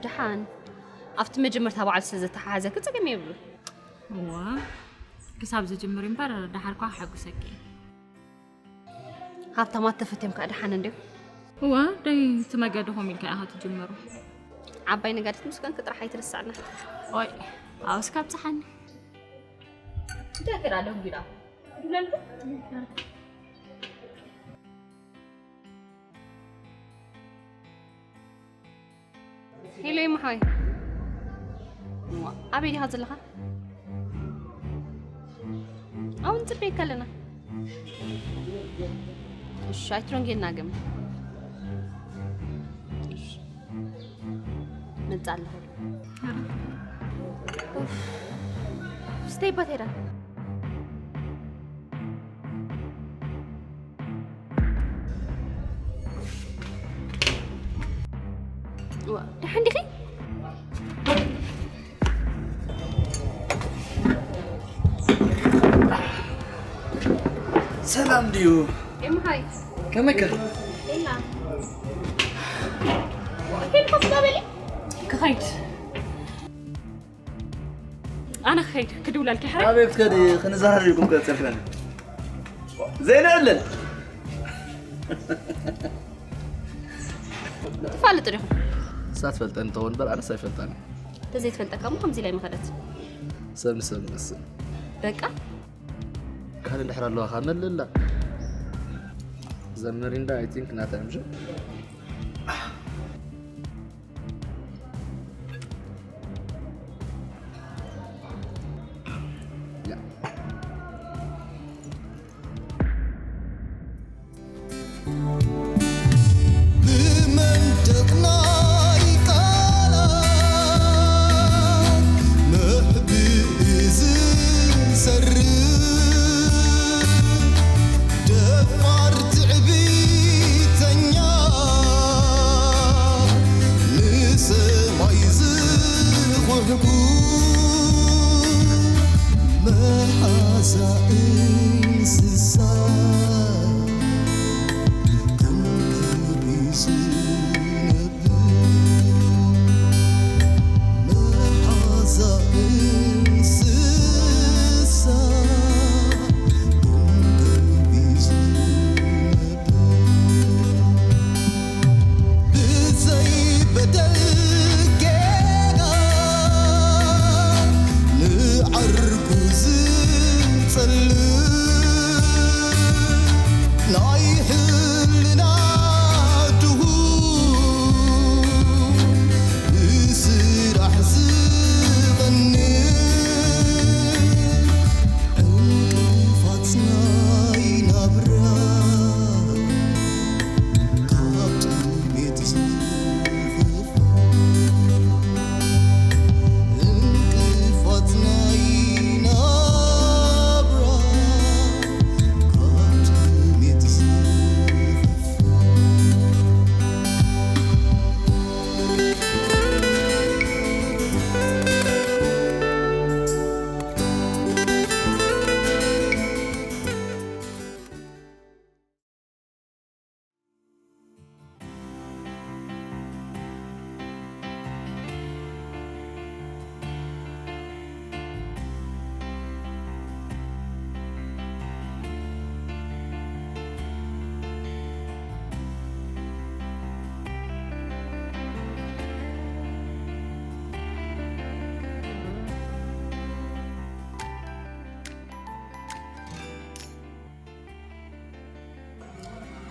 ደሓን ኣብቲ መጀመርታ በዓል ስለ ዘተሓሓዘኪ ጸገም የብሉን። እዋ፣ ክሳብ ዝጅምር እምበር ደሓር እኳ ከሐጉሰኪ። ሃብታማት ተፈትዮም ከኣ ደሓን እንድዮም። እዋ፣ ደይ እቲ መገድኹም ኢልካ ኢኻ ትጅምሩ። ዓባይ ነጋዲት ምስ ኮንኪ ጥራሕ ኣይትርስዕና። ኦይ፣ ኣብስ ካብ ጸሓኒ። እንታይ ክዳ ደንጒዳ? ሄሎ ይመሓወይ፣ ኣበይ ዲኻ ዘለኻ? ኣብኡ ንጽበየካ ኣለና። እሺ ኣይትደንጉየና ግን። እሺ። መጽእ ኣለኹ። ኡፍ። ስተይ ባቴራ። ዋ፣ ደሓን ዲኺ? ሰላም ድዩ? ኤምሃይ። ከመከ? ኬን ከፍታ በሊ። ክኸይድ። ኣነ ክኸይድ ክድውለልኪ ሕራይ። ኣበይ ክትከዲ? ክንዘራረብ ኢልኩም ቀልጸልክና። ዘይንዕልል። ትፋለጡ ዲኹም? ንሳ ትፈልጠኒ ትኸውን እምበር ኣነስ ኣይፈልጣን። ተዘይትፈልጠካ እሞ ከምዚ ኢላ ኣይምኸደት። ሰብ ንሰብ ይመስል። በቃ። ካልእ እንድሕር ኣለዋ ካብ መልእላ። እዛ መሪንዳ ኣይ ቲንክ ናታ እዮም። ብመንደቕ ናይ ቃላት መሕብኢ ዝሰርግ ደፋር ትዕቢተኛ ንሰማይ ዝኹሕኩ መሓዛ እንስሳ ከም ከልቢ ዝነብር መሓዛ እንስሳ ከም ከልቢ ዝነብር ብዘይ በደል ጌጋ ንዓርኩ ዝጸልእ ናይ ሕልና ድኹም ብስራሕ ዝቐንእ ዕንቅፋት ናይ ናብራ ካብ ጥሜት ዝኸፍእ እንቅፋት ናይ ናብራ ካብ ጥሜት ዝኸፍእ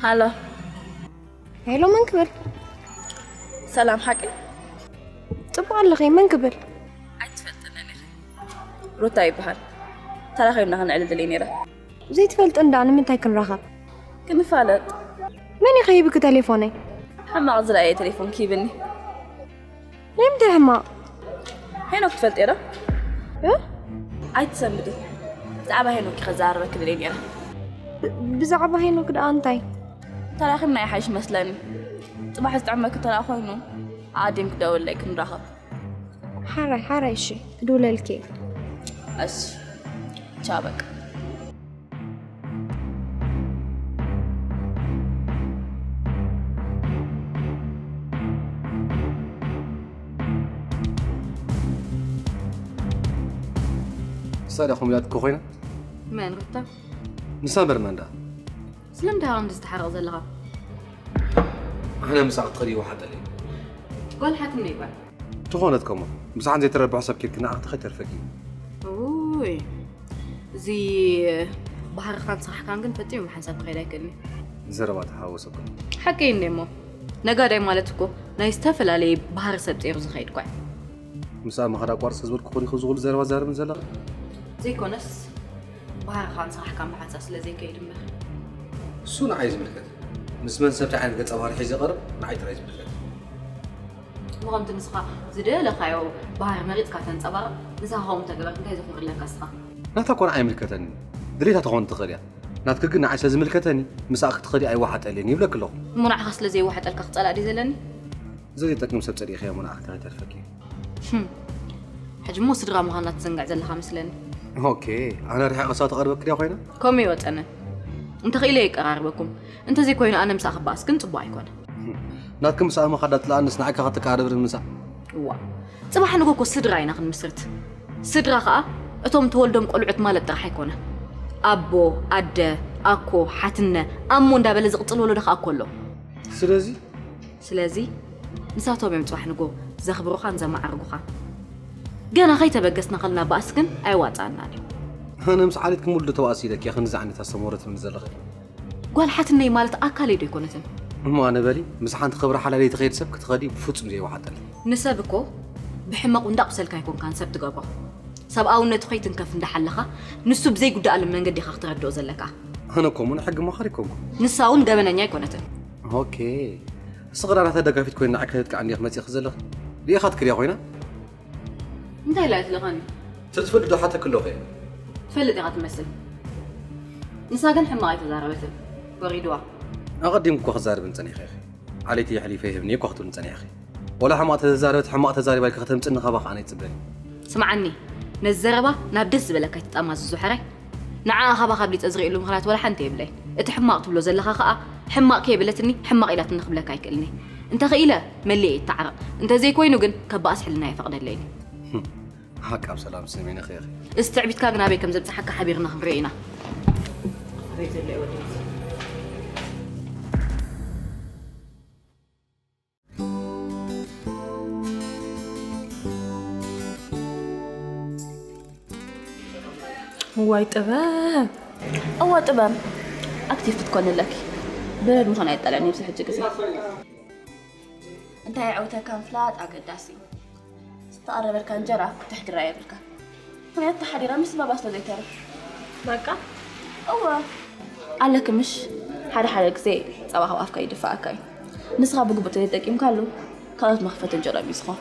ሃሎ። ሄሎ፣ መን ክብል? ሰላም ሓቂ? ጽቡቕ ኣለኺ፣ መን ክብል? ኣይትፈልጥንን ኢኺ። ሩታ ይበሃል። ተራኺብና ክንዕልል ደልየ ነይረ። ዘይትፈልጢ እንዳ ንምንታይ ክንራኸብ? ክንፋለጥ። መን ኢኺ ሂብኪ ቴሌፎነይ? ሕማቕ ዝረኣየ ቴሌፎን ክሂብኒ። ንምንታይ ሕማቕ? ሄኖክ ትፈልጥዮ ዶ? እ? ኣይትሰንብዲ። ብዛዕባ ሄኖክ ክዛረበኪ ደልየ ነይረ። ብዛዕባ ሄኖክ ደኣ እንታይ? ተራኺብና ይሓይሽ መስለኒ። ጽባሕ ዝጥዕመኪ ተራ ኮይኑ ኣዲም ክደውለይ ክንራኸብ። ሓራይ ሓራይ እሺ ክድውለልኪ። እሺ ቻው በቃ። ንሳ ድያ ከምኡ ኢላትኪ ኮይና? መን ሩታ? ንሳ እምበር መን ደኣ? ስለምንታይ ኢኻ ከምዚ ዝተሓረቕ ዘለኻ? ኣነ ምሳኣ ክትኸዲ ይወሓጠለይ። ጓል ሓትነይ ጓል ተኾነት ከምኡ ምሳሓን ዘይተረብሐ ሰብ ኬድኪ ንዓኽቲ ከይተርፈኪ። ውይ፣ እዚ ባህርኻን ስራሕካን ግን ፈጺሙ ብሓንሳብ ክኸይድ ኣይክእልን እዩ። ዘረባ ተሓወሰኩም። ሓቀይ እንደ እሞ ነጋዳይ ማለት እኮ ናይ ዝተፈላለየ ባህሪ ሰብ ጸይሩ ዝኸይድ ኳ እዩ። ምሳኣ ምኻድ ኣቋርጽ ዝበልኩ ኮን ይኹ ዝኹሉ ዘረባ ዛርብን ዘለኻ? ዘይኮነስ ባህርኻን ስራሕካን ብሓንሳብ ስለ ዘይከይድ እምበር። እሱ ንዓይ ዝምልከት። ምስ መን ሰብ እንታይ ዓይነት ገጸ ባህሪ ሒዘ ቀርብ ንዓይ ጥራይ ዝምልከት። እሞ ከምቲ ንስኻ ዝደለኻዮ ባህሪ መሪጽካ ተንጸባርቕ፣ ንስኻ ከምኡ ተገበርክ እንታይ ዘኹርለካ እስኻ? ናታ ኮን ኣይምልከተኒ። ድሌታ ተኾን ትኽእል እያ። ናትኪ ግን ንዓይ ስለ ዝምልከተኒ ምሳኣ ክትኸዲ ኣይወሓጠልን ይብለኪ ኣለኹ። እሞ ንዓኻ ስለ ዘይወሓጠልካ ክጸላእ ድዩ ዘለኒ? ዘይጠቅም ሰብ ጸዲቕያ እሞ ንዓኺ እንታይ ተርፈኪ? ህም። ሕጂ እሞ ስድራ ምዃንና ትዘንግዕ ዘለኻ መስለኒ። ኦኬ፣ ኣነ ርሒቐ እሳ ተቐርበኪ ድያ ኮይና? ከምኡ ይወጠነ። እንተኽኢለ የቀራርበኩም። እንተዘይኮይኑ ኣነ ምሳኣ ክበኣስ ግን ጽቡቕ ኣይኮነ። ናትኪ ምሳኣ ምኻዳ ትለኣንስ ንዓካ ከተቀራርብን ምሳኣ? እዋ፣ ጽባሕ ንጎ እኮ ስድራ ኢና ክንምስርት። ስድራ ኸኣ እቶም ተወልዶም ቆልዑት ማለት ጥራሕ ኣይኮነ። ኣቦ፣ ኣደ፣ ኣኮ፣ ሓትነ፣ ኣሞ እንዳበለ ዝቕጽል ወለዶ ኸኣ እኮ ኣሎ። ስለዚ ስለዚ ንሳቶም እዮም ጽባሕ ንጎ ዘኽብሩኻን ዘማዕርጉኻን። ገና ከይተበገስና ከለና ባእሲ ግን ኣይዋጽኣናን እዩ። ኣነ ምስ ዓሌት ክምሉ ተባእሲ ኢለኪ ክንዚ ዓይነት ኣስተምህሮ ትህብኒ ዘለኺ። ጓል ሓትነይ ማለት ኣካለይ ዶ ኣይኮነትን? እሞ ኣነ በሊ ምስ ሓንቲ ክብሪ ሓላለይ ትኸይድ ሰብ ክትኸዲ ብፍጹም ዘይወሓጠልኪ። ንሰብ እኮ ብሕመቕ እንዳቑሰልካ ኣይኮንካን ሰብ ትገብሮ። ሰብኣውነቱ ከይትንከፍ እንዳሓለኻ ንሱ ብዘይጉዳኣሉ መንገዲ ኢኻ ክተረድኦ ዘለካ። ኣነ እኮ እሞ ንሕጊ መኻሪ ኣይኮንኩ። ንሳ እውን ገበነኛ ኣይኮነትን። ኦኬ። እስኺ ዳ ናታ ደጋፊት ኮይና ንዓይ ከተጥቅዓኒ ኢኺ መጺእኺ ዘለኺ? ርኢኻትኪ ድያ ኮይና? እንታይ ኢላ ትልኸኒ? ትትፈልጥ ዶ ሓተኪ ኣለኹ እየ። ትፈልጥ ኢኻ ትመስል። ንሳ ግን ሕማቕ ኣይተዛረበትን። ወሪድዋ። ኣቐዲምኪ እኮ ክዛረብን ጸኒሐ ኢኺ። ዓሌተይ ኣሕሊፈ ይህብኒ እኮ ክትብልኒ ጸኒሕኪ። ወላ ሕማቕ ተተዛረበት ሕማቕ ተዛሪባ ኢልካ ከተምጽእኒ ካባኻ ኣነ ኣይጽበን። ስምዓኒ፣ ነዚ ዘረባ ናብ ደስ ዝበለካ ኣይትጠማዝዞ ሕራይ። ንዓኣ ካባኻ ኣብሊጸ ዝርእየሉ ምኽንያት ወላ ሓንቲ የብለይ። እቲ ሕማቕ ትብሎ ዘለኻ ኸኣ ሕማቕ ከየበለትኒ ሕማቕ ኢላትኒ ክብለካ ኣይክእልን እየ። እንተኽኢለ መሊኤ ይተዓረቕ። እንተዘይኮይኑ ግን ከባእስ ሕልና የፈቕደለይን እዩ። ሓቂ ኣብ ሰላም ስሜነ ኸይኺ። እዚ ትዕቢትካ ግን ኣበይ ከም ዘብጽሓካ ሓቢርና ክንርኢ ኢና። ኣበይ ዘሎ እዩ ወዲ እዚ? እዋይ ጥበብ። እወ ጥበብ ኣክቲቭ ክትኮኒ ኣለኪ። በረድ ምዃን ኣየጣልዕን ኣብዚ ሕጂ ግዜ። እንታይ የዕውተካ ምፍላጥ ኣገዳሲ እዩ። ዝተቐረበልካ እንጀራ ክትሕግራ የብልካ። ምኽንያቱ ተሓዲራ ምስ ባባ ስለ ዘይተርፍ። በቃ እወ ኣለኪ ምሽ ሓደ ሓደ ግዜ ጸባ ካብ ኣፍካ ይድፋኣካ እዩ። ንስኻ ብግቡእ ተዘይተጠቂምካሉ ካልኦት መኽፈቲ እንጀሮም እዩ ዝኾን።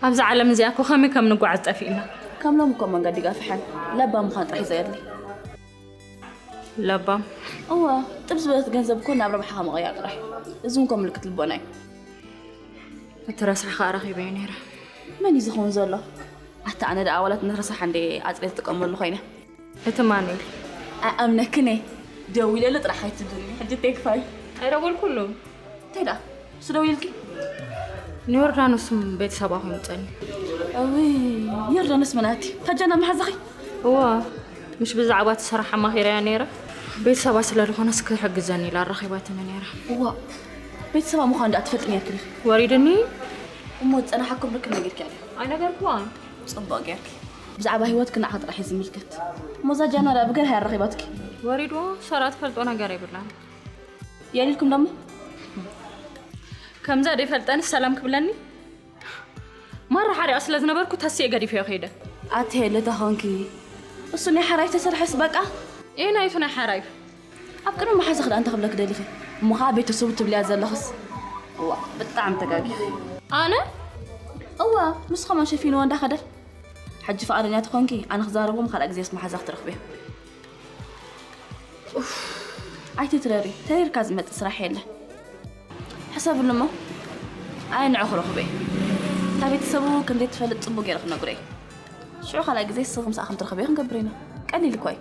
ኣብዚ ዓለም እዚኣ እኮ ከመይ ከም ንጓዓዝ ጠፊእና። ከም ሎም እኮ መንገዲ ገፊሐን ለባም ምዃን ጥራሕ እዩ ዘድሊ። ለባም እወ ጥብ ዝበለት ገንዘብ እኮ ናብ ረብሓኻ ምቕያር ጥራሕ እዩ። እዚ እውን እኮ ምልክት ልቦና እዩ። እቲ ረሳሕ ከዓ ረኺበዮ ነይረ። መን እዩ ዝኸውን ዘሎ? ኣታ ኣነ ደኣ ኣባላት ንረሳሕ እንደ ኣፅሬ ዝጥቀመሉ ኮይነ። እቲ ማኑኤል ኣይኣምነክን እየ። ደዊለሉ ጥራሕ ኣይትብልኒ ሕጂ ቴክፋይ። ኣይደወልኩሉ። እንታይ ደኣ እሱ ደዊልኪ? ንዮርዳኖስም ቤተሰባ ኮይኑ ጸኒ። እውይ ዮርዳኖስ መናቲ ታጃና መሓዛኺ? እዋ ምሽ ብዛዕባ እቲ ስራሕ ኣማኺረያ ነይረ። ቤተሰባ ስለ ዝኾነስ ክሕግዘኒ ኢላ ኣራኺባትኒ ነይራ። እዋ ቤተሰባ ምዃን ደኣ ትፈልጥኒ እያ ክልኺ። ወሪድኒ። እሞ ዝጸናሓኩም ርክብ ነጊርኪያ ድያ? ኣይነገርኩዋን። ጽቡቕ ጌርኪ። ብዛዕባ ህይወትኪ ንዓኻ ጥራሕ እዩ ዝምልከት። እሞ እዛ ጃና ደኣ ብገርሃ እያ ኣራኺባትኪ? ወሪድዎ ሰራ ትፈልጦ ነገር የብላን። የሊልኩም ደሞ? ከምዛ ደይፈልጠንስ ሰላም ክብለኒ? ማራ ሓሪቓ ስለ ዝነበርኩ ተሲኤ ገዲፈዮ ከይደ። ኣቲ ሄለ ተኾንኪ እሱ ናይ ሓራይፍ ተሰርሐስ በቃ። ኤ ናይቱ ናይ ሓራይፍ። ኣብ ቅድሚ መሓዛኺ ደኣ እንታይ ክብለኪ ደሊኺ? እሞ ኸኣ ቤተሰቡ ትብልያ ዘለኽስ? እዋ ብጣዕሚ ተጋጊኺ። ኣነ እዋ ንሱ ኸማን ሸፊንዎ እንዳኸደ። ሕጂ ፍቓደኛ ተኾንኪ ኣነ ክዛረቦም ካልእ ግዜስ መሓዛኺ ትረኽብዮ። ኡፍ፣ ኣይትትረሪ፣ ተሪርካ ዝመጽእ ስራሕ የለ። ሕሰብሉ እሞ፣ ኣየ ንዑ ክረኽቦ እየ። እታ ቤተሰቡ ከም ዘይትፈልጥ ጽቡቕ ገይረ ክነግሮ እየ። ሽዑ ካልኣይ ግዜ ንስኺ ምሳኣ ከም ትረኽብዮ ክንገብር ኢና። ቀሊል እኮ እዩ።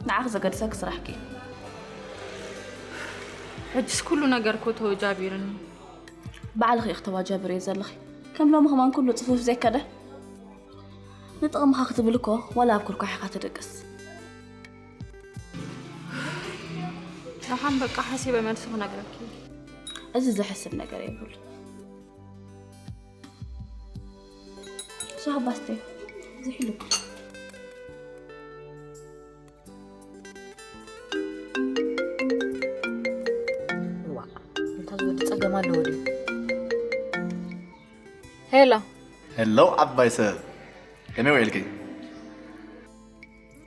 ንዓኺ ዘገድሰኪ ስራሕኪ እዩ። ሕጅስ ኩሉ ነገር እኮ ተወጃቢርኒ። ባዕልኺ ኢኺ ተዋጃብርዮ ዘለኺ። ከም ሎሚ ከማን ኩሉ ጽፉፍ ዘይከደ። ንጥቕምኻ ክትብል እኮ ዋላ ኣብ ኩርኳሕ ኢኻ ትድቅስ። ደሓን በቃ ሓሲበ መልሲ ክነግረኪ። እዚ ዘሕስብ ነገር የብሉ። ሻህ ባስተ ዝሕሉ ዋ እንታ ዝወዲ ጸገም ኣለዎ ድዩ? ሄሎ ሄሎ ዓባይ ሰብ ከመይ ውዒልኪ?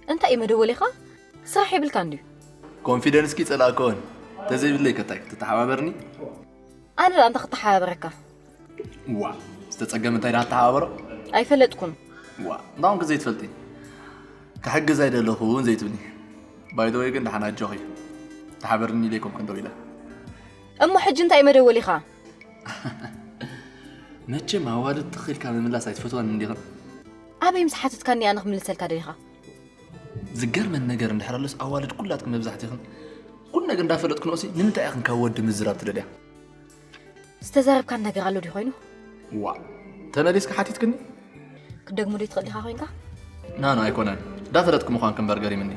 እንታይ እዩ መደወሊኻ? ስራሕ የብልካ እንድዩ። ኮንፊደንስኪ ጸላእክኦን ተዘይብለይ ከታይ ክትተሓባበርኒ? ኣነ ደኣ እንታይ ክተሓባበረካ? ዋ ዝተጸገመ እንታይ ደኣ ተሓባበሮ? ኣይፈለጥኩን። ዋ እንዳኹም ከ ዘይትፈልጢ ክሕግዝ ኣይደለኹን ዘይትብሊ? ባይደወይ ግን ደሓን ኣጆኺ ተሓበርኒ ኢለይኩም ክንደው ኢለ። እሞ ሕጂ እንታይ እዩ መደወሊኻ? መቸም ኣዋልድ ትኽኢልካ ምምላስ ኣይትፈትዋን እንዲኽን? ኣበይ ምስ ሓተትካኒ ኣነ ክምልሰልካ ደሊኻ? ዝገርመን ነገር እንድሕር ኣሎስ ኣዋልድ ኩላትክን መብዛሕትኽን ኩሉ ነገር እንዳፈለጥክንኦሲ ንምንታይ ኢኽን ካብ ወዲ ምዝራብ ትደልያ? ዝተዛረብካን ነገር ኣሎ ድዩ ኮይኑ? ዋ ተመሊስካ ሓቲትክኒ? ክደግሞ ደይ ትኽእል ዲኻ ኮይንካ? ናኖ ኣይኮነን እንዳፈለጥክ ምዃንክ እምበር ገሪምኒ።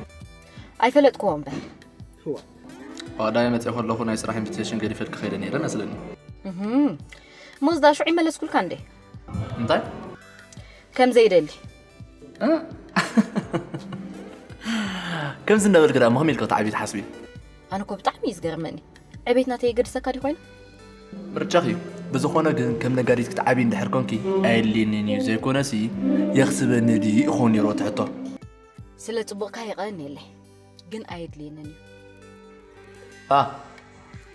ኣይፈለጥክዎ እምበር። ዋዳይ መፅእ ከለኹ ናይ ስራሕ ኢንቪቴሽን ገዲፈልክ ከይደ ነይረ መስለኒ። እህም። ሞዝዳ ሽዑ ይመለስኩልካ እንዴ? እንታይ? ከም ዘይደሊ። እ? ከምዚ እናበልክ ደኣ መኸም ኢልካ ክትዓብይ ትሓስቢ? ኣነ እኮ ብጣዕሚ እዩ ዝገርመኒ። ዕቤት ናተይ የገድሰካ ድዩ ኮይኑ? ምርጫኺ እዩ። ብዝኾነ ግን ከም ነጋዲት ክትዓብይ እንድሕር ኮንኪ ኣየድልየንን እዩ ዘይኮነሲ የኽስበኒ ድዩ ይኸውን ነይሩ እቲ ሕቶ። ስለ ጽቡቕካ የቐንየለይ ግን ኣየድልየንን እዩ። አ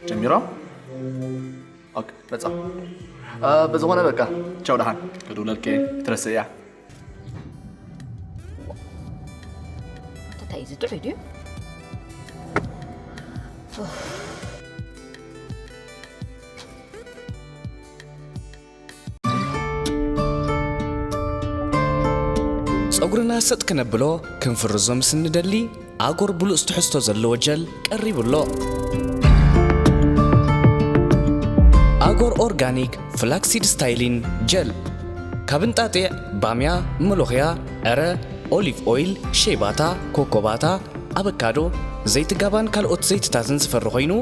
ጀሚሮም ኦኬ መጻ አ፣ ብዝኾነ በቃ ቻው ደሓን ክድውለልኪ ክትረስእ እያ። እንታይ እዩ ዝጥዑይ ድዩ? ጸጉርና ሰጥ ክነብሎ ክንፍርዞ ምስ እንደሊ ኣጎር ብሉጽ ትሕዝቶ ዘለዎ ጀል ቀሪቡ ኣሎ። ኣጎር ኦርጋኒክ ፍላክሲድ ስታይሊን ጀል ካብ እንጣጢዕ፣ ባምያ፣ መሎኽያ፣ ዕረ፣ ኦሊቭ ኦይል፣ ሸይባታ፣ ኮኮባታ፣ ኣበካዶ፣ ዘይቲ ጋባን ካልኦት ዘይትታትን ዝፈሪ ኮይኑ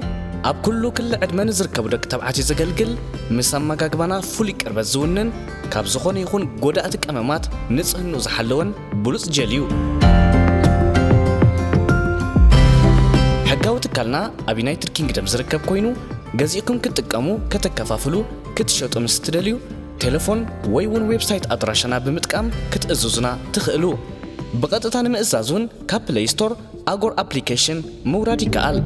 ኣብ ኩሉ ክሊ ዕድመ ንዝርከቡ ደቂ ተባዕትዮ ዘገልግል ምስ ኣመጋግባና ፍሉይ ቅርበት ዝውንን ካብ ዝኾነ ይኹን ጎዳእቲ ቀመማት ንጽህንኡ ዝሓለወን ብሉጽ ጀል እዩ። ሕጋዊ ትካልና ኣብ ዩናይትድ ኪንግደም ዝርከብ ኮይኑ ገዚእኩም ክትጥቀሙ፣ ከተከፋፍሉ፣ ክትሸጡ ምስ ትደልዩ ቴሌፎን ወይ እውን ዌብሳይት ኣድራሻና ብምጥቃም ክትእዝዙና ትኽእሉ። ብቐጥታ ንምእዛዝ እውን ካብ ፕለይ ስቶር ኣጎር ኣፕሊኬሽን ምውራድ ይከኣል።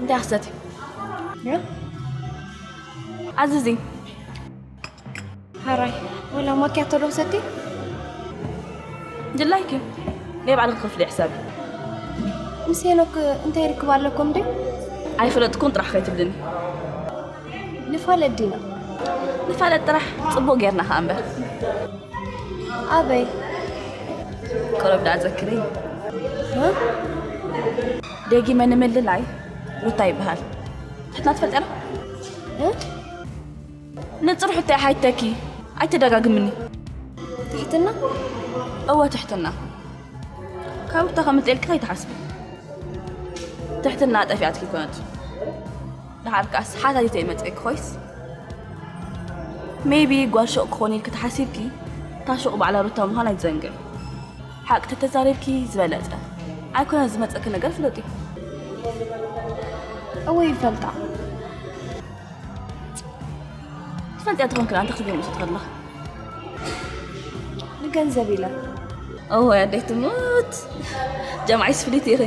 እንታይ ክሰቲ? ኣዝዚ። ሓራይ ወላ ማኪያቶ ዶ ክሰቲ? ድላይኪ ናይ ባዕልኺ ክፍሊ ሕሳቢ። ምስ ሄኖክ እንታይ ርክብ ኣለኩም ድዩ? ኣይፈለጥኩን ጥራሕ ከይትብልኒ። ንፋለጥ ዲና? ንፋለጥ ጥራሕ ጽቡቕ ጌርና ከኣ እምበር። ኣበይ? ቀረብ ደኣ ዘክረይ። እ? ደጊመ ንምልላይ ሩታ ይበሃል። ትሕትና ትፈልጥያ ዶ? እ? ንጹር ሕቶ እየ ሓይተኪ። ኣይተደጋግምኒ። ትሕትና? እወ ትሕትና። ካብ ሩታ ከምልጠልኪ ከይትሓስቢ። ትሕትና ጠፊኣትኪ ይኮነት። ደሓር ከኣስ ሓታቲተ ይመጸኪ ኮይስ ሜቢ ጓል ሹቕ ክኾን ኢልኪ ተሓሲብኪ እታ ሹቕ ባዕላ ሩታ ምዃን ኣይትዘንግዒ። ሓቂ ተተዛሪብኪ ዝበለጸ ኣይኮነን ዝመጸኪ ነገር ፍለጢ። እወ ይፈልጣ። ትፈልጥያ ተኾንክን ኣንተ ክትገምሱ ትኸድለኽ ንገንዘብ ኢለ። እወ ኣደይ ትሙት ጀምዓይስ ፍሊት ኢኺ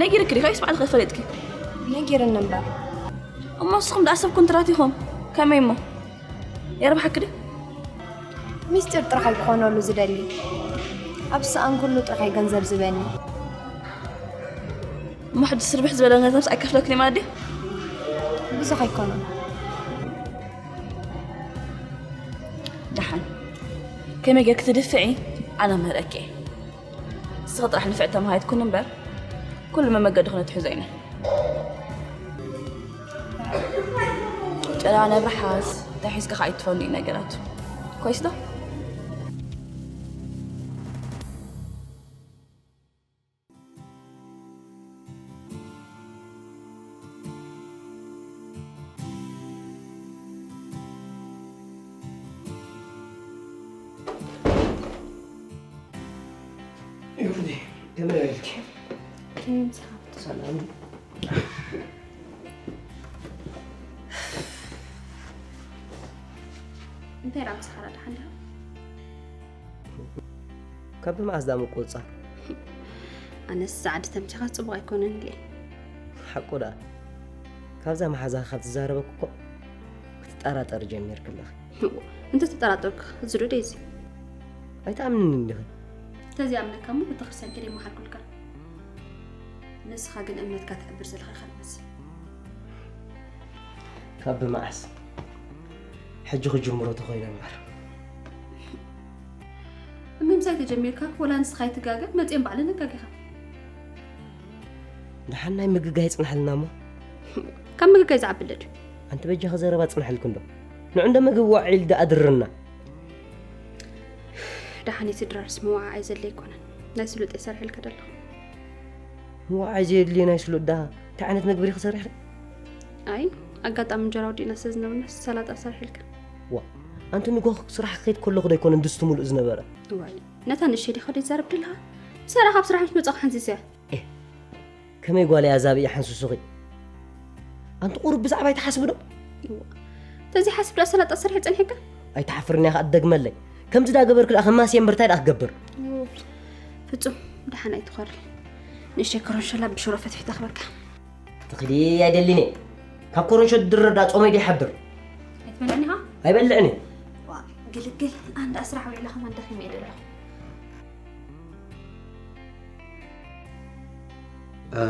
ነጊርኪ ዲኺ ወይስ ባዕልኺ ፈሊጥኪ? ነጊርኒ እምበር። እሞ ንስኹም ደኣ ሰብ ኮንትራት ኢኹም ከመይ እሞ የርብሓኪ ድዩ? ሚስጢር ጥራሕ ኣይክኾነሉ ዝደሊ ኣብ ሰኣን ኩሉ ጥራሕ እዩ ገንዘብ ዝበኒ። እሞ ሕጂ ስርብሕ ዝበለ ገንዘብስ ኣይከፍለክን ማለት ድዩ? ብዙሕ ኣይኮነን። ደሓን ከ የመገ ክትድፍዒ ኣነ ምህረኪ እየ። ንስኺ ጥራሕ ንፍዕቲ ተምሃሪት ኩኒ እምበር፣ ኩሉ መመገዲ ክነትሕዞ ኢና። ጨና ነብሪ ሓዝ፣ እንታይ ሒዝካ ከኣ ኣይትፈንዩ ነገራቱ። ኮይስ ዶ? ዮርዲ፣ ከመይ ኢልኪ? ከመይ ምሳኻ? ሰላም። እንታይ ደኣ ምሳኻ ደኣ ደሓን ዲኻ? ካብ መዓስ ደኣ ምቁጽጻር? ኣነስ ጻዕዲ ተምሲኻ ጽቡቕ ኣይኮነን ኢለ። ሓቁ ደኣ፣ ካብዛ መሓዛኻ ካብ ትዛረበኪ እኮ ክትጠራጠሪ ጀሚርኪ ኣለኺ። እሞ፣ እንተ ተጠራጠርኩ፣ እዚ ዶ ደይዚ? ኣይትኣምንንን ዲኺ? እንተዘይኣምነካ እሞ ቤተክርስትያን ከይደ ይመሓልኩልካ። ንስኻ ግን እምነትካ ተዕብር ዘለኻ ኢኻ ትመስል። ካብ ብመዓስ? ሕጂ ክጅምሮ ተኾይነ እምበር። ምምሳይ ተጀሚርካ እኮ ወላ ንስኻ ኣይትጋገ፣ መጺኤን ባዕለን ነጋጊኻ። ደሓን ናይ ምግጋይ ጽንሐልና እሞ። ካብ ምግጋይ ዝዓቢ ኣሎ ድዩ? ኣንቲ በጃኺ ዘረባ ጽንሐልኪ እንዶ። ንዑ እንዶ ምግቢ ዋዒል ደኣ ድርና። ደሓን እቲ ድራርስ ምውዓዓይ ዘድልዮ ኣይኮነን። ናይ ስሉጥ እየ ሰሪሐልካ ዘለኹ። ምውዓዓይ ዘየድልዮ ናይ ስሉጥ ደኣ እንታይ ዓይነት ምግቢ ዲኺ ሰሪሕኺ? ኣይ፣ ኣጋጣሚ እንጀራ ወዲእና ስለ ዝነበርና ሰላጣ ሰሪሐልካ። ዋ፣ ኣንቲ ንጎ ስራሕ ክኸይድ ከለኹ ዶ ኣይኮነን ድስቲ ሙሉእ ዝነበረ? ዋይ፣ ነታ ንእሽተይ ዲኻ ዶ ይዛረብ ደለኻ? ምሳራ ካብ ስራሕ ምስ መጻኹ ሓንሲሰያ። ኤህ፣ ከመይ ጓል እያ ዛብኢ ሓንሱሱኺ? ኣንቲ ቁሩብ ብዛዕባይ ትሓስቢ ዶ? እዋ፣ ተዘይሓስብ ደኣ ሰላጣ ሰሪሐ ጸኒሐካ? ኣይትሓፍርን ኢኻ ትደግመለይ። ከምዚ ዳ ገበርክ ደኣ ከማስየ እምበር እንታይ ደኣ ክገብር? እዎ፣ ፍጹም ደሓን ኣይትኾሪ። ንእሽተይ ኮረንሾላ ብሽሮ ፈትፊተ ክበካ። ትኽሊ ኣይደልን እየ። ካብ ኮረንሾ ድድረር ደኣ ጾመይ ዶ ይሓድር? ኣይትበልዕን ኢኻ? ኣይበልዕን እየ። ዋ፣ ግልግል፣ ኣንዳ ስራሕ ውዒለ ከማን ደኺመ እየ ዘለኹ። እ፣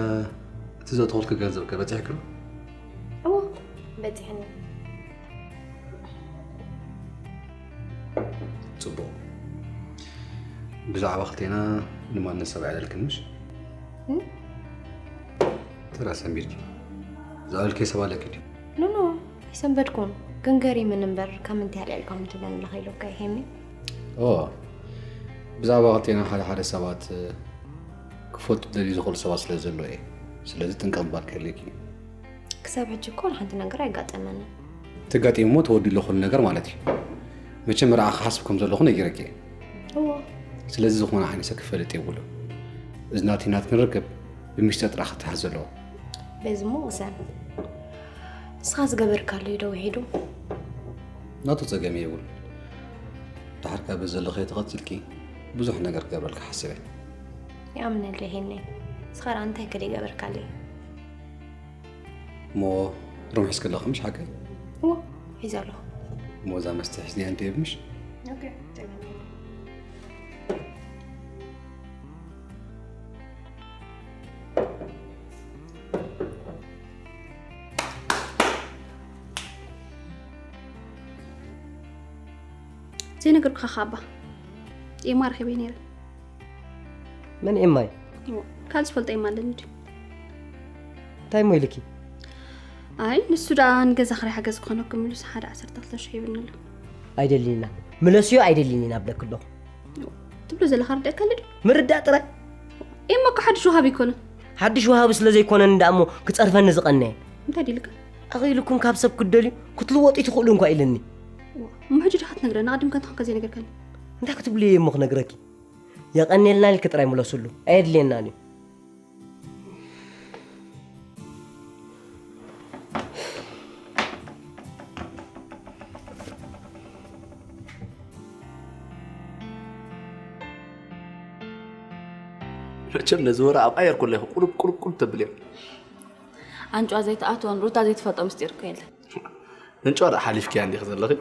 እቲ ዘእተኹልኪ ገንዘብ ከ በጺሕኪ ዶ? እዎ፣ በጺሕኒ። ጽቡቕ። ብዛዕባ ክልቴና ንማንም ሰብ ኣይለልክን ምሽ? እ? ተራ ሰንቢድኪ። ዝኣበልኪ ሰብ ኣለኪ ድዩ? ኖ፣ ኖ፣ ኣይሰንበድኩን። ግን ገሪምን እምበር፣ ካብ ምንታይ ኣልዒልካ ከምኡ ትብለኒ ኣለኻ ኢሉካ እዩ፣ ሄሚ። ኦ፣ ብዛዕባ ክልቴና ሓደ ሓደ ሰባት፣ እ፣ ክፈልጡ ዝደልዩ ዝኽእሉ ሰባት ስለ ዘለዉ እየ። ስለዚ ጥንቅቕ ምባል ከድልየኪ እዩ። ክሳብ ሕጂ እኮ ወላ ሓንቲ ነገር ኣየጋጠመንን። ተጋጢሙ እሞ ተወዲኡ ኣሎ ኩሉ ነገር ማለት እዩ። መቸም ንዓኺ ክሓስብ ከም ዘለኹ ነጊረኪ እየ። እዎ። ስለዚ ዝኾነ ዓይነት ሰብ ክፈልጥ የብሉን። እዚ ናተይ ናትክን ርክብ ብሚስጥር ጥራሕ ክተሓዝ ዘለዎ። በዚ እሞ ቅሰን። ንስኻ ዝገበርካሉ እዩ ዶ ውሒዱ? ናቱ ጸገም የብሉን። ድሓር ከኣ በዚ ዘሎ ከይተቐጺልኪ ብዙሕ ነገር ክገብረልኪ ሓሲበ። ይኣምነለይ ሄነይ። ንስኻ ደኣ እንታይ ከ ዘይገበርካለይ? እሞ ሩም ሒዝኪ ኣለኺ ምሽ ሓቀይ? እዎ፣ ሒዘ ኣለኹ። እሞ እዛ መስተ ሒዝንያ እንድየ ምሽ? ኦኬ፣ ጸገም የለን። ዘይነገርኩኻ ኸኣ እባ ኤማ ረኺበ ነይረ። መን ኤማይ? እዎ፣ ካልእ ዝፈልጦ ኤማ ኣለኒ ድዩ? እንታይ እሞ ኢልኪ? ኣይ፣ ንሱ ደኣ ንገዛ ክራይ ሓገዝ ክኾነኩም ኢሉስ ሓደ ዓሰርተ ክልተ ሽሕ ሂቡኒ ኣሎ። ኣይደልይና። ምለስዮ ኣይደልይን ኢና እብለኪ ኣለኹ። ትብሎ ዘለኻ ርደእካ ኣሎ ድዩ? ምርዳእ ጥራይ። ኤማ እኮ ሓድሽ ወሃቢ ኣይኮነን። ሓድሽ ወሃቢ ስለ ዘይኮነኒ ደኣ እሞ ክጸርፈኒ ዝቐነየ። እንታይ ዲልካ? ኣኺሉኩም ካብ ሰብ ክትደልዩ ክትልወጡ ትኽእሉ እንኳ ኢልኒ። እሞ ሕጂ ዲኻ ትነግረኒ? ኣቐዲምካ እንተኾንካ ዘይነገርካኒ። እንታይ ክትብልዮ እየ እሞ ክነግረኪ? የቐንየልና ኢልኪ ጥራይ ምለስሉ። ኣየድልየናን እዩ። መቸም ነዚ ወረ ኣብ ኣየር ከሎ ኢኹ ቁልብ ቁልብ ቁልብ ተብል እየ። ኣንጭዋ ዘይትኣትዎን ሩታ ዘይትፈልጦ ምስጢር እኮ የለን። ኣንጭዋ ደኣ ሓሊፍክያ እንዲኺ ዘለኺ?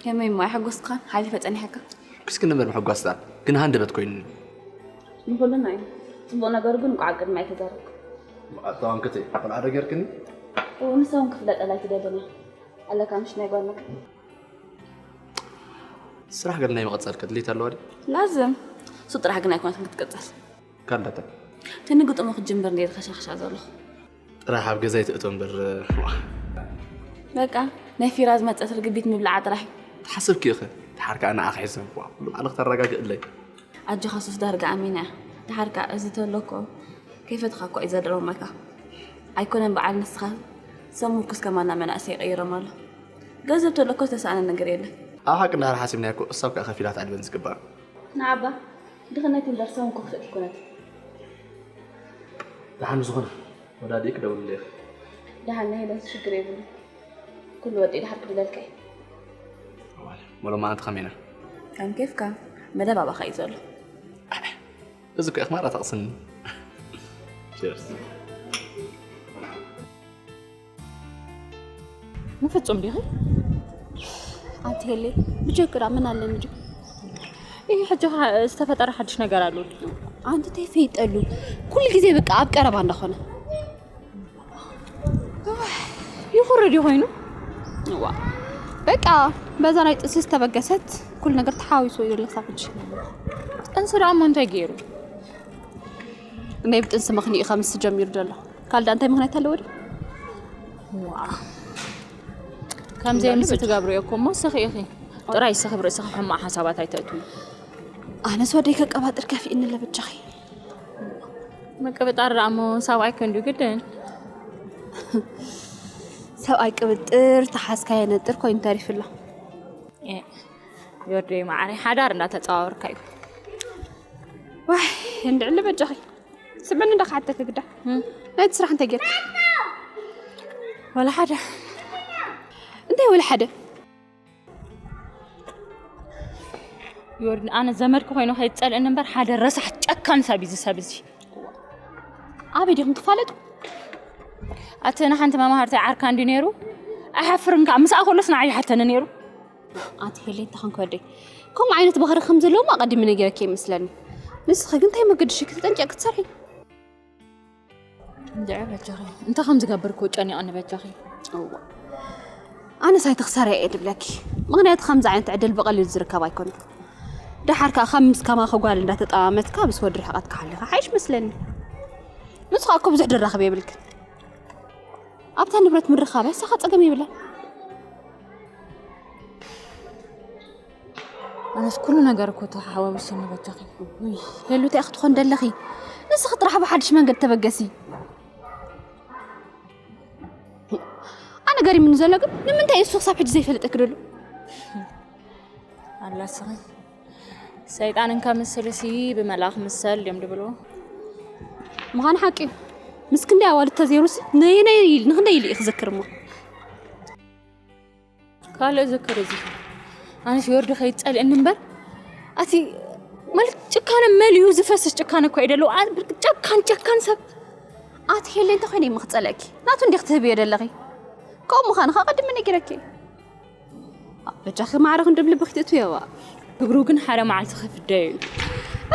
ከመይ እሞ ኣይሐጎስካን? ሓሊፈ ጸኒሐካ? ሕጉስኪ ንበር ምሕጓስ ደኣ ግን ሃንደበት ኮይኑኒ። ንኹልና እዩ። ጽቡቕ ነገሩ ግን እንቋዕ ቅድሚ ኣይተዛረብኩ። ኣታ ኣንክቲ ቆልዓ ዶ ጌርክኒ? እዎ፣ ንሳ እውን ክፍለጠላ ኣይትደልን እያ። ኣለካ ምሽ ናይ ጓል ነገር? ስራሕ ገለ ናይ መቐጸል ከድልይት ኣለዋ ድዩ? ላዝም እሱ ጥራሕ ግን ኣይኮነትን ክትቅጽል። ካልዳታ ትንግጥሞ ክትጅምር እንደ ተኸሻኽሻ ዘለኹ። ጥራሕ ኣብ ገዛይ ትእቶ እምበር። በቃ ናይ ፊራ ዝመጸት ርግቢት ምብላዓ ጥራሕ እዩ። ተሓስብኪ ኢኸ? ተሓርካ ንዓኺ ሒዘ እኳ ኩሉ ባዕልኺ ተረጋግእለይ። ኣጆኻ ሱስ ዳርጋ ኣሚና እያ። ድሓርካ እዚ ተሎ እኮ ከይፈትኻ እኮ እዩ ዘደረመካ። ኣይኮነን በዓል ንስኻ ሰብ ምርኩስ ከማና መናእሰይ ይቕይሮም ኣሎ። ገንዘብ ተሎ እኮ ዝተሰኣነ ነገር የለን። ኣብ ሓቂ እንዳሓሲብናዮ እኮ እሳብ ከኣ ከፊላት ዕድመን ዝግባእ። ንዓባ ድኽነት እምበር ሰብ እኮ ክኽእል ኣይኮነን። ደሓን ዝኾነ ወዳዲኡ ክደውልልይ ኢኺ። ደሓን ናይ ሄለን ሽግር የብሉ። ኩሉ ወዲኡ ድሓር ክድለልካ እዩ። መሎማዓንቲ ከመይ ኢና? ከም ኬፍካ መደብ ኣባኻ እዩ ዘሎ። እዚ እኮ ኢኽማራ ተቕስኒ። ቸርስ። ንፍጹም ዲኺ? ኣንቲ ሄሌ ብጀግራ ምን ኣለኒ ድዩ? ይህ ሕጂ ዝተፈጠረ ሓድሽ ነገር ኣሎ። ኣንቲ ተይፈይጠሉ ኩሉ ግዜ በቃ ኣብ ቀረባ እንዳኾነ ይኹርድ ኮይኑ ዋ በቃ በዛ ናይ ጥንሲ ዝተበገሰት ኩሉ ነገር ተሓዊሱ እዩ ለሳብ ሕጂ። ጥንሲ ደኣ እሞ እንታይ ገይሩ? ናይ ብጥንሲ ምኽንዩ እዩ ከምስ ጀሚሩ ዘሎ። ካልዳ እንታይ ምኽንያት ኣለዎ ድዩ? ከምዚ ምስ ትገብርዮ እኮ እሞ ስኺ ኢኺ። ጥራይ ስኽብ ርእስኺ ሕማቕ ሓሳባት ኣይተእትዊ። ኣነስ ወደይ ከቀባጥር ከፊእኒ ለብጃኺ። ምቅብጣር ደኣ እሞ ሰብኣይ ክንዱ ግድን። ሰብኣይ ቅብጥር ተሓዝካ የነጥር ኮይኑ ተሪፍላ። ዮርደይ ማዕረይ ሓዳር እንዳተፃዋወርካ እዩ። ዋይ እንድዕሊ በጃኺ ስምዕኒ እንዳ ክሓተክ ግዳ ናይቲ ስራሕ እንታይ ጌርክ? ወላ ሓደ እንታይ ወላ ሓደ ዮርዲ ኣነ ዘመድኩ ኮይኑ ከይፀልእኒ እምበር ሓደ ረሳሕ ጨካን ሰብ እዩ ዝሰብ እዚ። ኣበይ ዲኹም ትፋለጡ? ኣቲ ንሓንቲ መማህርተይ ዓርካ እንዲ ነይሩ ኣይሓፍርን ከዓ ምስኣ ከሎስ ንዓይ ይሓተኒ ነይሩ። ኣቲ ሄሌ እንተኾንክ ወደይ ከምኡ ዓይነት ባህሪ ከም ዘለዎም ኣቐዲሚ ነጊረኪ ይመስለኒ። ንስኺ ግን እንታይ መገድሽኪ ተጠንቂቕኪ ትሰርሒ? እንድዒ በጃኺ እንታይ ከም ዝገብር እኮ ጨኒቐኒ በጃኺ። ኣነስ ኣይትኽሰሪ እየ ድብለኪ። ምኽንያቱ ከምዚ ዓይነት ዕድል ብቐሊሉ ዝርከብ ኣይኮነን። ደሓር ከዓ ከም ምስ ከማኺ ጓል እንዳተጠማመትካ ምስ ወዲ ርሕቐት ክሓልኻ ሓይሽ መስለኒ። ንሱ ከዓ እኮ ብዙሕ ድራኸብ የብልክን። ኣብታ ንብረት ምርኻብ እሳኻ ጸገም የብላን። ኣነስ ኩሉ ነገር እኮ ተሓዋዊሱኒ በጃኺ። ሄሉ እንታይ ክትኾን ደለኺ? ንስኺ ጥራሕ ብሓድሽ መንገዲ ተበገሲ። ኣነ ገሪምኒ ዘሎ ግን ንምንታይ እሱ ክሳብ ሕጂ ዘይፈልጠኪ ደሎ? ኣላ ስኺ ሰይጣን እንከምስልሲ ብመልኣኽ ምሰል ድዮም ድብሉ። ምዃኑ ሓቂ እዩ። ምስ ክንደይ ኣዋልድ ተዘይሩሲ ነየናይ ንክንደይ ኢሉ እዩ ክዝክር እሞ። ካልእ ዝክር እዚ ኣነስ ወርዲ ከይፀልእኒ እምበር ኣቲ ማለት ጭካነ መሊኡ ዝፈስስ ጭካነ እኮ እዩ ደለዎ። ጨካን ጨካን ሰብ ኣቲ ሄሌ እንተኮይነ ይምክፀለኪ ናቱ እንዲክ ትህብዮ ደለኺ። ከምኡ ምዃኑ ከቐድሚ ነጊረኪ። በጃኺ ማዕረ ክንድም ልብኺ ትእትዮ ዋ። እግሩ ግን ሓደ መዓልቲ ክፍደዩ እዩ።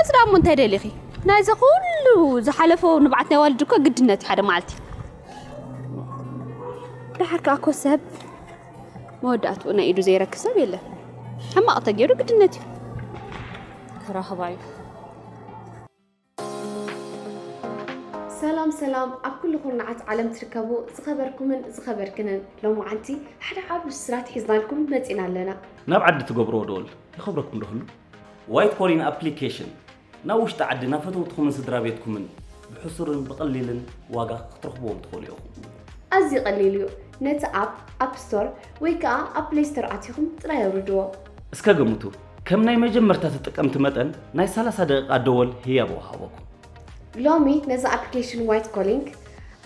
እዚ ደኣ እሞ እንታይ ደሊኺ? ናይዚ ኩሉ ዝሓለፎ ንብዓት ናይ ዋልድ እኮ ግድነት እዩ ሓደ መዓልቲ። ደሓር ከኣ እኮ ሰብ መወዳእትኡ ናይ ኢዱ ዘይረክብ ሰብ የለን። ሕማቕ ተገይሩ ግድነት እዩ። ክረኽባ እዩ። ሰላም ሰላም ኣብ ኩሉ ኩርናዓት ዓለም ትርከቡ ዝኸበርኩምን ዝኸበርክንን ሎማዓንቲ ሓደ ዓቢ ብስራት ሒዝናልኩም መጺና ኣለና። ናብ ዓዲ ትገብርዎ ደወል ይኸብረኩም ዶ ህሉ? ዋይት ኮሊን ኣፕሊኬሽን ናብ ውሽጢ ዓዲ ናብ ፈተውትኹምን ስድራ ቤትኩምን ብሕሱርን ብቐሊልን ዋጋ ክትረኽብዎም ትኽእሉ ኢኹም። ኣዝዩ ቀሊል እዩ። ነቲ ኣፕ ኣፕ ስቶር ወይ ከኣ ኣብ ፕለይ ስቶር ኣቲኹም ጥራይ ኣውርድዎ። እስከ ገምቱ፣ ከም ናይ መጀመርታ ተጠቀምቲ መጠን ናይ ሰላሳ ደቂቓ ደወል ህያብ እወሃበኩም። ሎሚ ነዚ ኣፕሊኬሽን ዋይት ኮሊንግ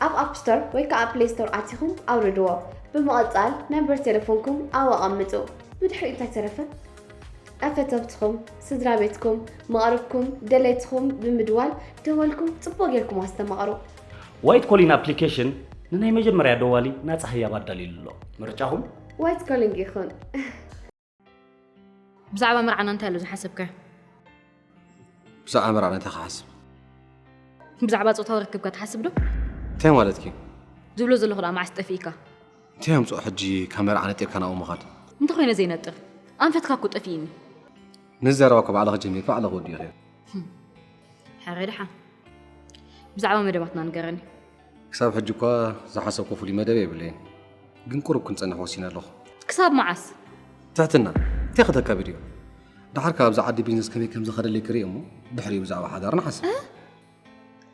ኣብ ኣፕ ስቶር ወይ ከኣ ፕለይ ስቶር ኣቲኹም ኣውርድዎ። ብምቕጻል ነምበር ቴሌፎንኩም ኣብኡ ኣቐምጡ። ብድሕሪኡ እንታይ ተረፈ? ኣፈተውትኹም፣ ስድራ ቤትኩም፣ መቕርብኩም፣ ደለይትኹም ብምድዋል ደወልኩም ጽቡቕ ጌርኩም ኣስተማቕሩ። ዋይት ኮሊን ኣፕሊኬሽን ንናይ መጀመርያ ደዋሊ ናጻ ህያብ ኣዳልዩሉ ኣሎ። ምርጫኹም? ዋይት ኮሊንግ ይኹን። ብዛዕባ መርዓና እንታይ ኣሎ ዝሓሰብካዮ? ብዛዕባ መርዓና እንታይ ክሓስብ? ብዛዕባ ጾታዊ ርክብካ ትሓስብ ዶ? እንታይ ማለትኪ? ዝብሎ ዘለኹ ደኣ መዓስ ጠፊእካ? እንታይ ኣምጽኦ ሕጂ ካብ መርዓ ነጢርካ ናብኡ ምኻድ? እንተኾይነ ዘይነጥር ኣንፈትካ እኮ ጠፊእኒ። ንዘረባ እኮ ባዕልኺ ጀሚርኪ ባዕልኺ ወዲእኽዮ። ሕራይ ደሓን። ብዛዕባ መደባትና ንገረኒ። ክሳብ ሕጂ እኳ ዝሓሰብኩ ፍሉይ መደብ የብለይን፣ ግን ቁሩብ ክንጸንሕ ወሲነ ኣለኹ። ክሳብ መዓስ? ትሕትና፣ እንታይ ከተካብድዮ? ደሓር ከኣ ኣብዚ ዓዲ ቢዝነስ ከመይ ከም ዝኸደለይ ክርኢ እሞ ድሕሪኡ ብዛዕባ ሓዳር ንሓስብ።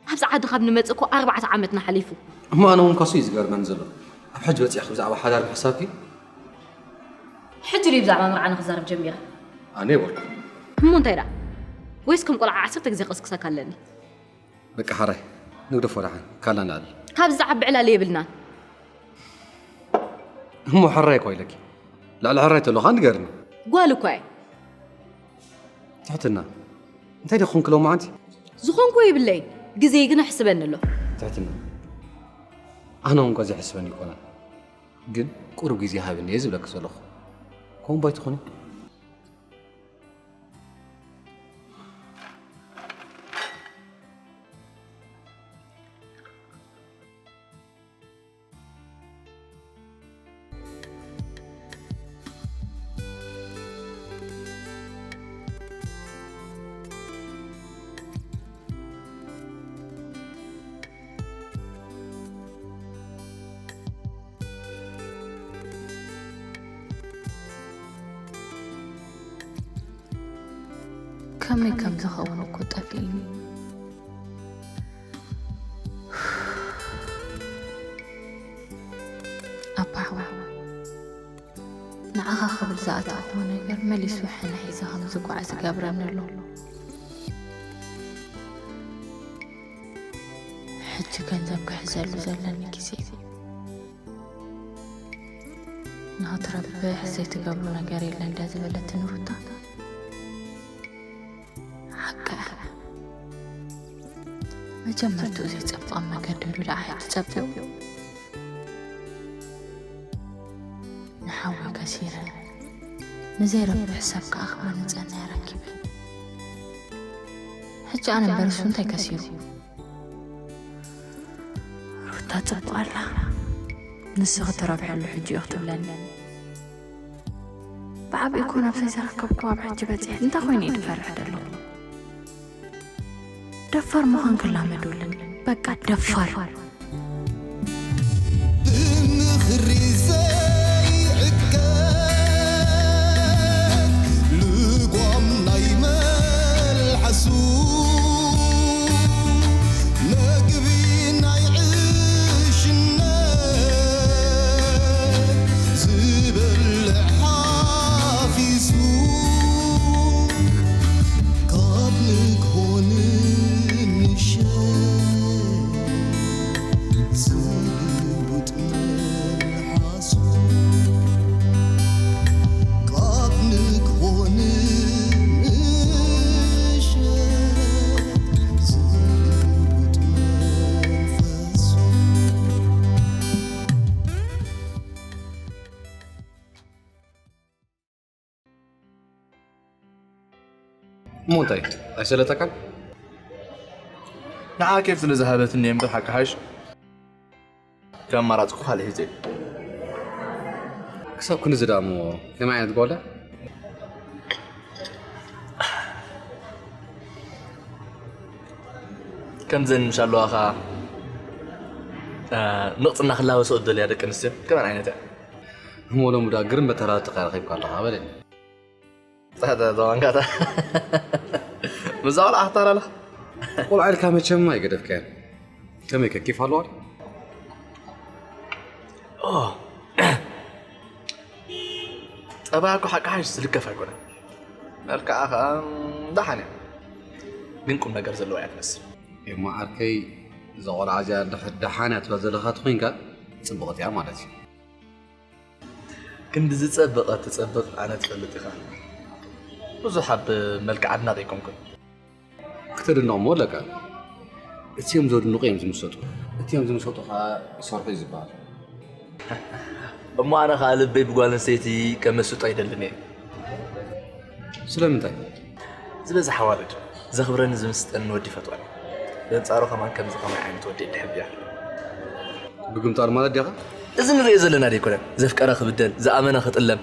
ኣብዚ ዓዲ ካብ ንመጽእ እኮ ኣርባዕተ ዓመትና ሓሊፉ። እሞ ኣነ እውን ከሱ እዩ ዝገርመኒ ዘሎ። ኣብ ሕጂ በጺሕኪ ብዛዕባ ሓዳር ምሕሳብኪ? ሕጂ ድዩ ብዛዕባ መርዓ ንኽዛረብ ጀሚረ? ኣነ ይበልኩ። እሞ እንታይ ደኣ? ወይስ ከም ቆልዓ ዓሰርተ ግዜ ክቕስቅሰካ ኣለኒ? በቃ ሓራይ ንግደፎ ደሓን ካላ ንኣል። ካብዚ ዝዓቢ ዕላል የብልናን። እሞ ሕራይ እኳ ኢለኪ። ልዕሊ ሕራይ ተሎኻ ንገርኒ። ጓል እኳ እየ። ትሕትና እንታይ ደኾንክ ሎማዓንቲ? ዝኾንኩ የብለይን፣ ግዜ ግን ይሕስበኒ ኣሎ። ትሕትና ኣነ እውን እኳ ዘይሕስበኒ ይኮና፣ ግን ቁሩብ ግዜ ሃብኒ እየ ዝብለኪ ዘለኹ። ከምኡ ባይትኾኒ? ከመይ ከም ዝኸውን እኮ ጠፊእኒ። ኣባሕዋ ንዓኻ ክብል ዝኣተኹዎ ነገር መሊሱ ሕነ ሒዘ ከም ዝጓዓዝ ይገብረኒ ኣሎ። ሕጂ ገንዘብ ክሕዘሉ ዘለኒ ግዜ እዩ። ንኽትረብሕ ዘይትገብሮ ነገር የለን ድያ ዝበለትኒ ሩታ? ሓቃ እያ። መጀመርትኡ ዘይጸብቕ መገዲ ዶ ደኣ ሕጂ ጸቢቑ? ንሓወይ ከሲረ፣ ንዘይረብሕ ሰብ ከኣ ክመንጸኒ ኣረኪበ። ሕጂ ኣነ እምበር እሱ እንታይ ከሲሩ? ሩታ ጽቡቕ ኣላ። ንስኺ ትረብሐሉ ሕጂ ኢኺ ትብለኒ። ብዓቢኡ እኮ ነብሰይ ዘረከብኩ ኣብ ሕጂ በጺሐ እንታይ ኮይኑ እየ ዝፈርሕ ዘለኹ? ደፋር ምዃን ክላመደሉኒ። በቃ ደፋር። ብምኽሪ ዘይዕቀት ልጓም ናይ መልሓሱ መግቢ ናይ ዕሽነት ዝበልዕ ሓፊሱ ካብ ንግሆ ንምሸት ዝልውጥ መልሓሱ ካብ ንግሆ ንምሸት ዝልውጥ መንፈሱ። እሞ እንታይ ኣይሰለጠካን? ንዓ ኬፍ ስለ ዝሃበትኒ እየ እምበር ሓቂ ሓሽ ከም ኣማራፂ እኮ ካልእ ሒዘ እየ። ክሳብ ክንዚ ደኣ እሞ ከመይ ዓይነት ጓል እያ? ከምዘን ምሽ ኣለዋ ኸዓ ንቕፅና ክላበስኦ ዝደልያ ደቂ ኣንስትዮ ከመን ዓይነት እያ? እሞ ሎሚ ደኣ ግርም መተራረቲ ረኺብካ ኣለኻ በለኒ። ተዋንካታ ምዛ ቆልዓ ክትታላለኽ ቆልዓ ኢልካ መቸም ኣይገደፍካያን። ከመይ ከ ኬፍ ኣለዋ ድዩ? ጠባያ እኮ ሓቂ ሓይሽ ዝልከፍ ኣይኮነን። መልክዓ ከዓ ደሓን እያ፣ ግን ቁም ነገር ዘለዋ እያ ትመስል። እሞ ዓርከይ፣ እዛ ቆልዓ እዚኣ እንድሕር ደሓን እያ ትብል ዘለኻ ተኾይንካ፣ ጽብቕቲ እያ ማለት እዩ። ክንዲ ዝጸበቐ ትጸብቕ ኣነ ትፈልጥ ኢኻ። ብዙሕ ኣብ መልክዓ ኣድናቒ ኣይኮንኩን። ክትድነቕ እሞ ኣለካ። እቲኦም ዘድንቑ እዮም ዝምሰጡ፣ እቲኦም ዝምሰጡ ኸዓ ይሰርሑ እዩ ዝበሃል። እሞ ኣነ ኸዓ ልበይ ብጓል ኣንስተይቲ ከመስጦ ኣይደልን እየ። ስለምንታይ? ዝበዝሕ ኣዋልድ ዘኽብረንን ዝምስጠንን ወዲ ይፈትዋ እየ። በንጻሩ ኸማን ከምዚ ኸማይ ዓይነት ወዲ እየ ድሕብያ። ብግምጣል ማለት ዲኻ? እዚ ንርእዮ ዘለና ደይኮነን? ዘፍቀረ ክብደል፣ ዝኣመነ ክጥለም።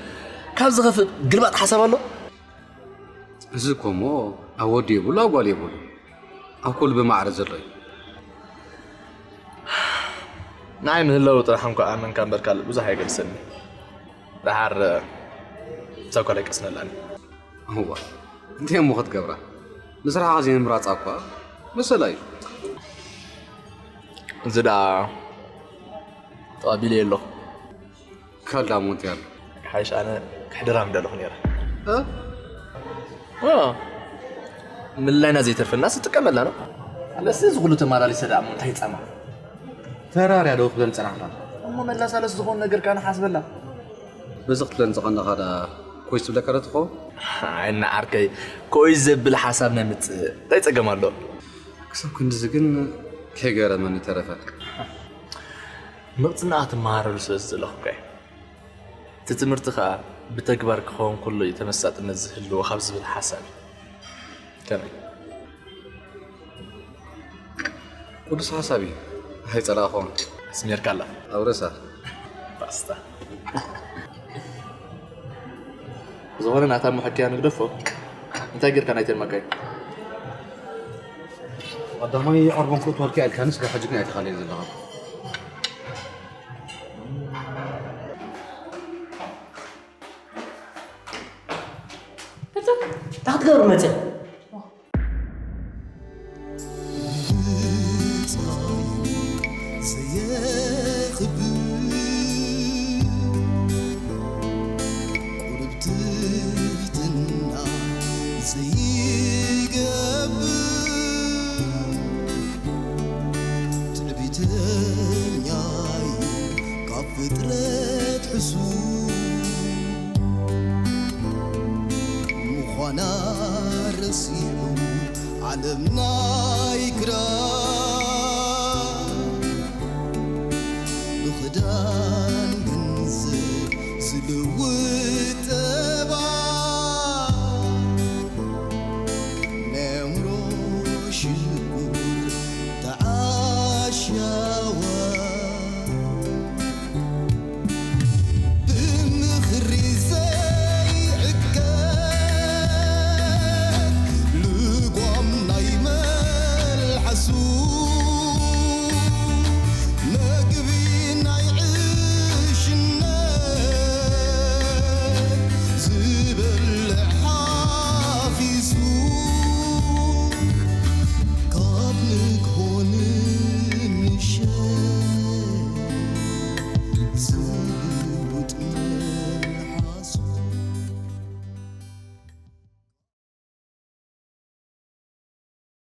ካብ ዝኸፍእ ግልባጥ ሓሳብ ኣሎ? እዚ እኮ እሞ ኣብ ወዲ የብሉ ኣብ ጓል የብሉ፣ ኣብ ኩሉ ብማዕረ ዘሎ እዩ። ንዓይ ምህላው ጥራሕ እንኳ ኣመንካ እምበር ካልእ ብዙሕ ኣይገልሰኒ። ደሓር እዛ ጓል ኣይቀስነላኒ። እዋ እንታይ እሞ ክትገብራ፣ ንስራሕኻ ዘይምምራፃ እኳ መሰላ እዩ። እዚ ደኣ ተቐቢለ ኣለኹ። ካልዳ ሞንት ያለ ሓይሽ ኣነ ክሕድራ ምደለኹ ነይረ። እ? ኦ፣ ምልላይና ዘይተርፈና ስጥቀመላ ነው። ኣለስ እዚ ኩሉ ተማላሊሰ ደኣ እሞ እንታይ ጻማ? ተራርያ ዶ ክብለን ጸናሕና። እሞ መላሳለስ ዝኾን ነገር ካን ሓስበላ። በዚ ክትብለን ዝቐነኻ ደኣ ኮይስ ትብለካ ዶ ትኸውን? ኣይና ዓርከይ፣ ኮይ ዘብል ሓሳብ ነምጽእ እንታይ ጸገም ኣሎ? ክሳብ ክንድዚ ግን ከይገረመኒ ተረፈ። ምቕጽና ክትመሃረሉ ስለ ዝደለኹ እኮ እየ። እቲ ትምህርቲ ኸኣ ብተግባር ክኸውን ከሎ እዩ ተመሳጥነት ዝህልዎ ካብ ዝብል ሓሳብ እዩ። ከመይ? ቅዱስ ሓሳብ እዩ። ኣይጸላእኹን። ኣስሚርካ ኣላ። ኣብ ርእሳ። ባስታ። ዝኾነ ናታ መሐከያ ንግደፎ። እንታይ ጌርካ ናይ ተማካይ? ቀዳማይ ኣርቦን ክትወልኪ ኣልካንስ ካብ ሕጂ ግን ኣይተኻለየ ዘለኻ። እንታይ ክትገብር መፅእ? ትሕትና ዘይገብር ትዕቢተኛ እዩ ካብ ፍጥረት ሕሱም ምዃና ረሲዑ ዓለምና